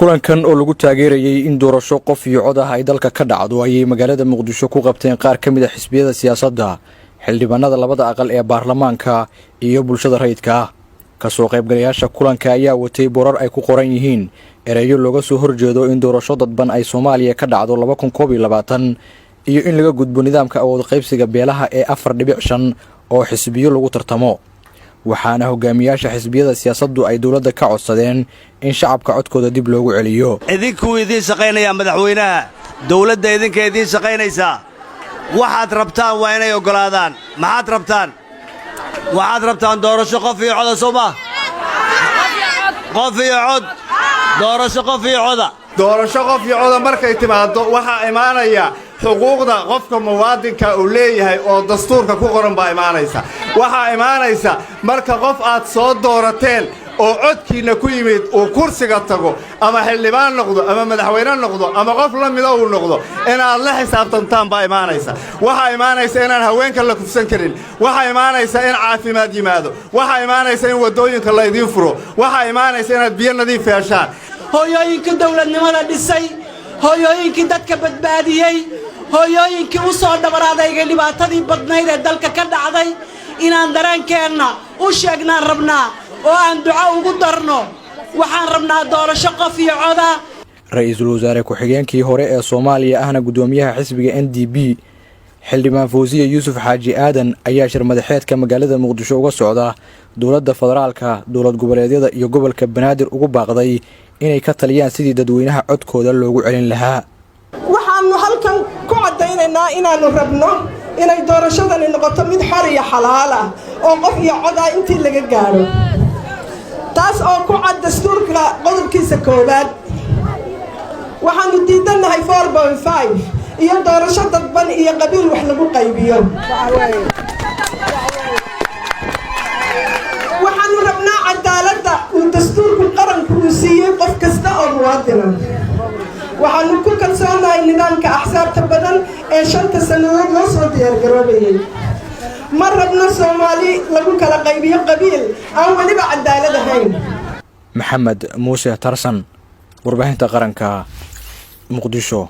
Kulankan oo lagu taageerayey in doorasho qof iyo cod ah ay dalka ka dhacdo ayay magaalada Muqdisho ku qabteen qaar ka mid ah xisbiyada siyaasadda, xildhibaanada labada aqal ee baarlamaanka iyo bulshada rayidka ah. Kasoo qaybgalayaasha kulanka ayaa watay boorar ay ku qoran yihiin ereyo looga soo horjeedo in doorasho dadban ay Soomaaliya ka dhacdo 2021 iyo in laga gudbo nidaamka awood qaybsiga beelaha ee 4.5 oo xisbiyo lagu tartamo. Waxaana hogaamiyaasha xisbiyada siyaasaddu ay dowladda ka codsadeen in shacabka codkooda dib loogu celiyo. Idinkuu idiin shaqaynayaa madaxweynaha, dawladda idinka idiin shaqaynaysaa. Waxaad rabtaan waa inay oggolaadaan. Maxaad rabtaan? Waxaad rabtaan doorasho qof iyo coda, soo maa? Qof iyo cod, doorasho qof iyo coda. Doorasho qof iyo coda markay timaaddo, waxaa imaanaya xuquuqda qofka muwaadinka uu leeyahay oo dastuurka ku qoran baa imaanaysa. Waxaa imaanaysa marka qof aad soo doorateen oo codkiinna ku yimid uu kursiga tago, ama xildhibaan noqdo ama madaxweyne noqdo ama qof la mida uu noqdo, inaad la xisaabtantaan baa imaanaysa. Waxaa imaanaysa inaan haweenka la kufsan karin. Waxaa imaanaysa in caafimaad yimaado. Waxaa imaanaysa in waddooyinka laydiin furo. Waxaa imaanaysa inaad biyo nadiif yeeshaan. Hooyooyinkii dawladnimada dhisay, hooyooyinkii dadka badbaadiyey, hooyooyinkii u soo dhabar adaygay dhibaatadii badnayd ee dalka ka dhacday, inaan dareenkeenna u sheegnaan rabnaa oo aan duco ugu darno. Waxaan rabnaa doorasho qof iyo coda. Ra-iisul wasaare ku-xigeenkii hore ee Soomaaliya, ahna guddoomiyaha xisbiga NDP, xildhibaan Fawsiya Yuusuf Xaaji Aadan, ayaa shir madaxeedka magaalada Muqdisho uga socda dowladda federaalka, dowlad goboleedyada iyo gobolka Banaadir ugu baaqday inay ka taliyaan sidii dadweynaha codkooda loogu celin lahaa. Waxaannu halkan ku caddaynaynaa inaannu rabno inay doorashadani noqoto mid xor iyo xalaal ah oo qof iyo cod ah intii laga gaadho, taas oo ku cad dastuurka qodobkiisa koowaad. Waxaanu diidannahay 4.5 iyo doorasho dadban iyo qabiil wax lagu qaybiyo. Waxaanu rabnaa cadaaladda uu dastuurku qaranku uu siiyey qof kasta oo muwaadina. Waxaanu ku kalsoonahay nidaamka axsaabta badan ee 5-ta sannadood loo soo diyaargaroobayay. Ma rabno Soomaali lagu kala qaybiyo qabiil aan weliba cadaalad ahayn. Maxamed Muuse Tarsan, warbaahinta qaranka, Muqdisho.